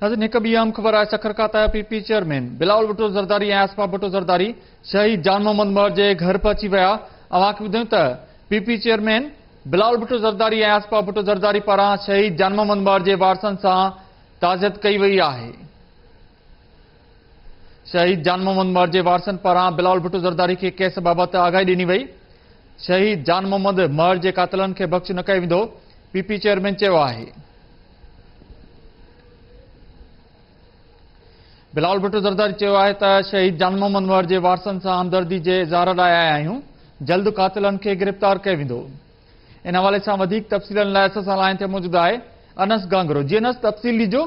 ناظرين هڪ ٻي اهم خبر آهي سکر کان ته P P chairman Bilawal Bhutto Zardari ۽ Asifa Bhutto Zardari شهيد جان محمد مهر جي گهر پهچي ويا. اوهان کي ٻڌايون ته P P chairman Bilawal Bhutto Zardari ۽ Asifa Bhutto Zardari پاران شهيد جان محمد مهر جي وارثن سان تعزيت ڪئي وئي آهي. شهيد جان محمد مهر جي وارثن پاران بلاول ڀٽو زرداري کي ڪيس بابت آگاهي ڏني وئي. شهيد جان محمد مهر جي قاتلن کي بخش نه ڪيو ويندو، پي پي چيئرمين چيو آهي. بلاول ڀٽو زرداري چيو آهي ته شهيد جان محمد مهر جي وارثن سان همدردي جي اظهار لاء آيا آهيون، جلد قاتلن کي گرفتار ڪيو ويندو. ان حوالي سان وڌيڪ تفصيلن لاء اسان سان لائين تي موجود آهي انس گانگرو. جي انس تفصيل ڏجو.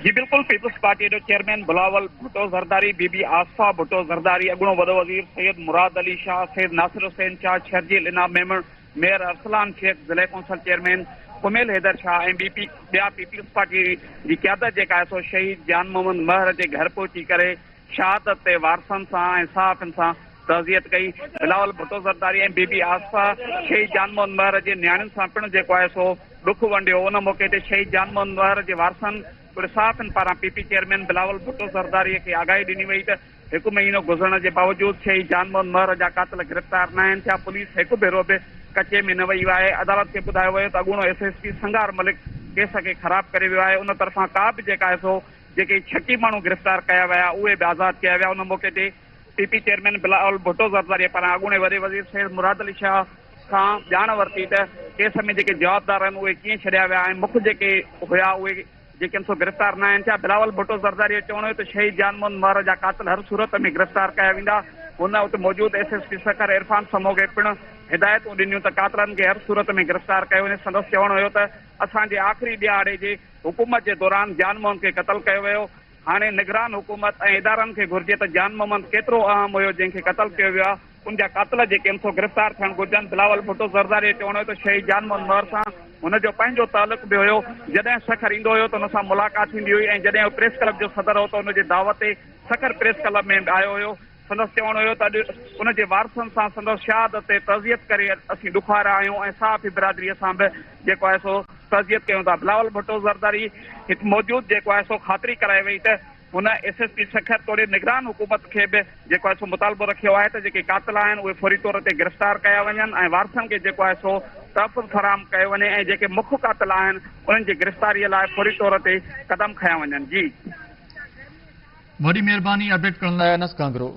جي بلڪل پيپلز پارٽي جو چيئرمين بلاول ڀٽو زرداري، بي بي آصفه ڀٽو زرداري، اڳوڻو وڏو وزير سيد مراد علي شاهه، سيد ناصر حسين شاهه، شرجيل انعام ميمڻ، ميئر ارسلان شيخ، ضلعي ڪونسل چيئرمين ڪميل حيدر شاهه ۽ ٻي پي ٻيا پيپلز پارٽي جي قيادت جيڪا آهي سو شهيد جان محمد مهر جي گهر پهچي ڪري شهادت تي وارثن سان ۽ صحافين سان تعزيت ڪئي. بلاول ڀٽو زرداري ۽ بي بي آصفه شهيد جان محمد مهر جي نياڻين سان پڻ جيڪو آهي سو ڏک ونڊيو. ان موقعي تي شهيد جان محمد مهر جي وارثن توڙي صحافين پاران P P chairman Bilawal Bhutto Zardari کي آگاهي ڏني وئي ته هڪ مهينو گذرڻ جي باوجود شهيد جان محمد مهر جا قاتل گرفتار ناهن ٿيا، پوليس هڪ ڀيرو به ڪچي ۾ نه وئي آهي. عدالت کي ٻڌايو ويو ته اڳوڻو S S P Sanghar Malik case کي خراب ڪري ويو آهي، ان طرفان ڪا به جيڪا آهي سو جيڪي ڇڪي ماڻهو گرفتار ڪيا ويا اهي به آزاد ڪيا ويا. ان موقعي تي P P chairman Bilawal Bhutto Zardari پاران اڳوڻي وڏي وزير سيد مراد علي شاهه کان ڄاڻ ورتي ته ڪيس ۾ جيڪي جوابدار آهن اهي ڪيئن ڇڏيا ويا ۽ مک جيڪي هيا اهي جيڪي آهن سو گرفتار ناهن ٿيا. بلاول ڀٽو زرداري جو چوڻ هيو ته شهيد جان محمد مهر جا قاتل هر صورت ۾ گرفتار ڪيا ويندا. هن اتي موجود S S P Sukkur Irfan Samoon کي پڻ هدايتون ڏنيون ته قاتلن کي هر صورت ۾ گرفتار ڪيو وڃي. سندس چوڻ هيو ته اسان جي آخري ڏهاڙي جي حڪومت جي دوران جان محمد کي قتل ڪيو ويو، هاڻي نگران حڪومت ۽ ادارن کي گهرجي ته جان محمد ڪيترو اهم هيو جنهن کي قتل ڪيو ويو آهي، ان جا قاتل جيڪي آهن سو گرفتار ٿيڻ گهرجن. بلاول ڀٽو زرداري جو چوڻ هيو ته شهيد جان محمد مهر سان هن جو پنهنجو تعلق به هيو، جڏهن سکر ايندو هيو ته هن سان ملاقات ٿيندي هئي ۽ جڏهن هو پريس ڪلب جو صدر هو ته هن جي دعوت تي سکر پريس ڪلب ۾ به آيو هيو. سندس چوڻ هيو ته اڄ ان جي وارثن سان سندس شهادت تي تعزيت ڪري اسين ڏکارا آهيون ۽ صحافي برادري سان به جيڪو آهي سو تعزيت ڪيون ٿا. بلاول ڀٽو زرداري هت موجود جيڪو آهي سو خاطري ڪرائي وئي ته هن ايس ايس پي سکر توڙي نگران حڪومت کي به جيڪو آهي سو مطالبو رکيو آهي ته جيڪي قاتل آهن اهي فوري طور تي گرفتار ڪيا وڃن ۽ وارثن کي جيڪو آهي سو تحفظ فراهم ڪيو وڃي ۽ جيڪي مک قاتل آهن انهن جي گرفتاري لاء فوري طور تي قدم کنيا وڃن. جي. وڏي مهرباني اپڊيٽ ڪرڻ لاء انس گهانگهرو.